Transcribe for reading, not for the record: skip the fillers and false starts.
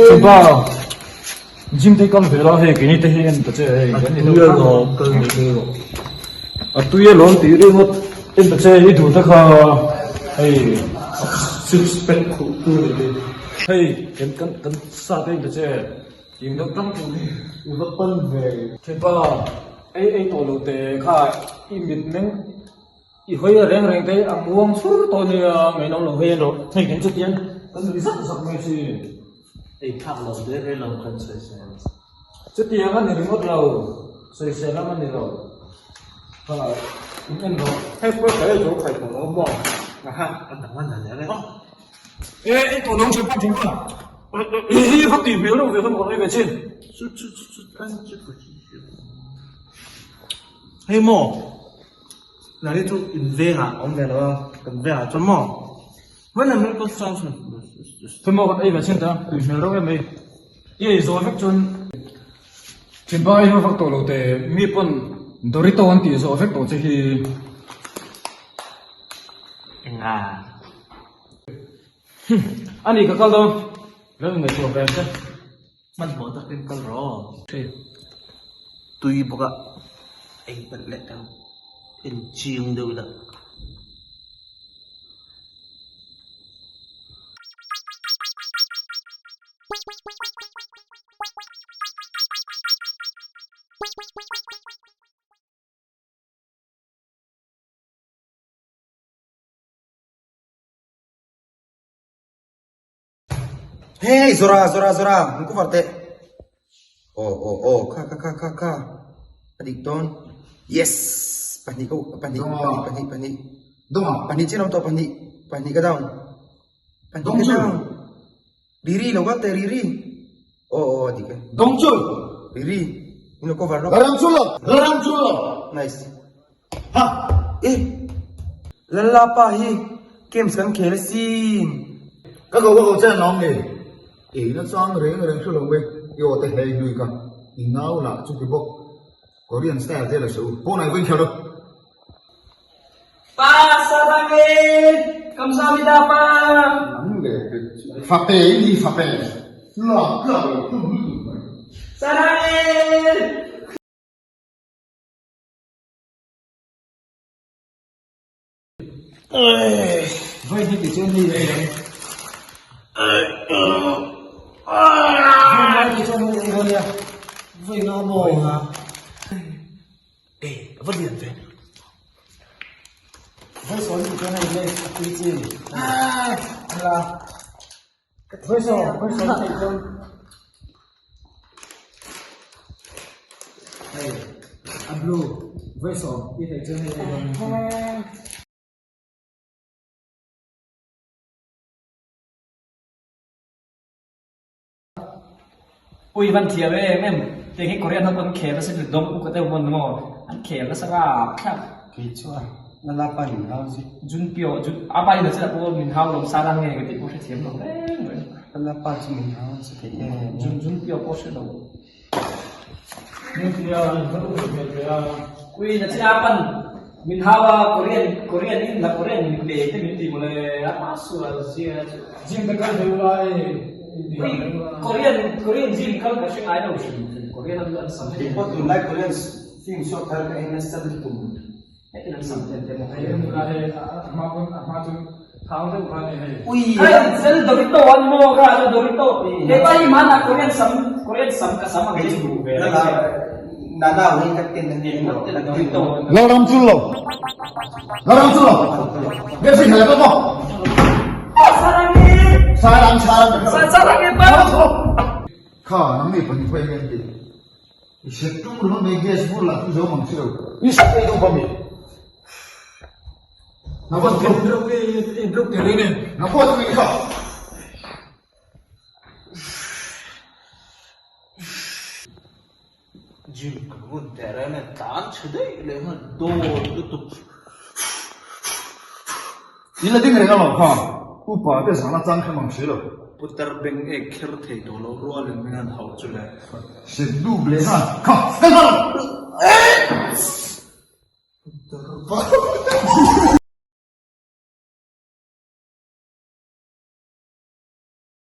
Chupa gym te kal ve la hei keini te hi en ta che hei kan ni deuh alawm kal ve ve rawh a tui alawm tih ringawt en ta che i duh te kha hei six pack khuh tu ni te hei kan kan kan sa te en ta che eng deuh tang tur hi i va pan ve Chupa ei ei tawh lo te kha i mit meng I hawi a reng reng te a muang chur tawh nia, ngaihnawm lo hei erawh hei kan chutiang kan nui zak zak mai thin. Ei thlak lo hle hle lo kan sawisel. Chutiang a ni ringawt lo, sawisel lam a ni lo. Kha in en rawh. Hei pawh ka ei zo khai tawh lo maw? Aha, a dang a na leh reng. E, ei tawh lo thin pawh thin pawh. I hi kha tih hmel deuh ve khan rawn ei ve chin. Chu chu chu chu an chu chu chu. Hei maw? Nari chu in vengah a awm ve lo a, kan vengah chuan maw When a miracle sounds Hei maw kan ei ve chin ta, tui hmel reuh em mai. I ei zawl vek chuan thinpa ei hma vak tawh lo te, mi pawn Dorito an tih zawh vek tawh che hi. Enga? Ani ka kal dawn, lo ingaihtuah ve ang che. Hmanhmawh takin kal rawh. Tui bawk a ei palh leh ang en chiang deuh ila. Hey Zora Zora Zora min cover teh aw aw aw kha kha kha kha kha a dik dawn yes pahnih ka pahnih pahnih pahnih pahnih pahnih chin awm tawh pahnih pahnih ka down pahnih ka down Riri lo kal teh Riri aw aw a dik e Riri min lo cover rawh nice Ha! Eh! Lalla pa hi games kan khel asin. Ka ko ka ko che an awm ni. Ei na chang reng reng hre lo mai. I aw te hei hlui ka. I nau lah chu ti bawk. Korean style te la hre u. Pawn ai vawiin kher lo. Pa Sarange! Kamsahamnida pa! Nang leh te chu. Fate i ni fate. Lak tlak lo hlum lutuk mai. Sarange! Vai hi ti chuan hei ei ang. Vai lai ti chuan hei ei dawn nia. Vai nga maw? Vai nga. Eh, a va lian ve. Vai sawn ti chuan hei lei a tui chi. La. Vai sawn, vai sawn ti chuan. Hei, a blue, vai sawm i theih chuan hei ei dawn nia. Ui van thiam em em, tiang hi Korean ho pawn an khel nasa dong uk a deuh mawn maw, an khel nasa rap thlap. Kei chuan na lapa min hau zui. Junpyo, Jun, a pa in a chila pawh min hau lawm sa lang nge ka tih pawh hrethiam lo reng reng. Na lapa chu min hau nasa thei em em. Jun Junpyo pawh hre lo. Heng tia in va uk hmel ve a. Ui na chila pan min hau a Korean Korean in la Korean min pe te min ti mawle a pa sual zia chu. Gym te kal ve ula e. Ui Korean Korean gym kal ka hre ngai lo hrim hrim Korean an an sam Kei pawh tunlai Korean film show thar ka en nasa lutuk. Heti an sam ten te maw hei. Hei hei a hma pawn a hma chu thau deuh kha ni hei. Ui Hei zel Dorito an maw kha chu Dorito. He pa hi hmanah Korean sam Korean sam ka sam ang chi duh ve reng sia. Na na hei ka ten an ni maw. Dorito. Lalram chul lo. Lalram chul lo. Biak si thei maw. Sarangi. Sarang sarang. Sarangi pa. Kha nang ni pahnih pawh eng ti. I set tum ringawt mai gas bur lah chu zo mang si lo. I set ei duh bawm i. Na va chu. I druk ti ring in. Na pawh chu i kha. Gym ka ngun teh reng e tlan chhe daih leh nghal dawn lutuk. I la ding reng alawm kha. Upa te zana chang kha mang si lo. Putar beng ek kher thei tawh lo rualin min han hauh chu le. Sep dup leh nghal kha ka nghal. Putar va.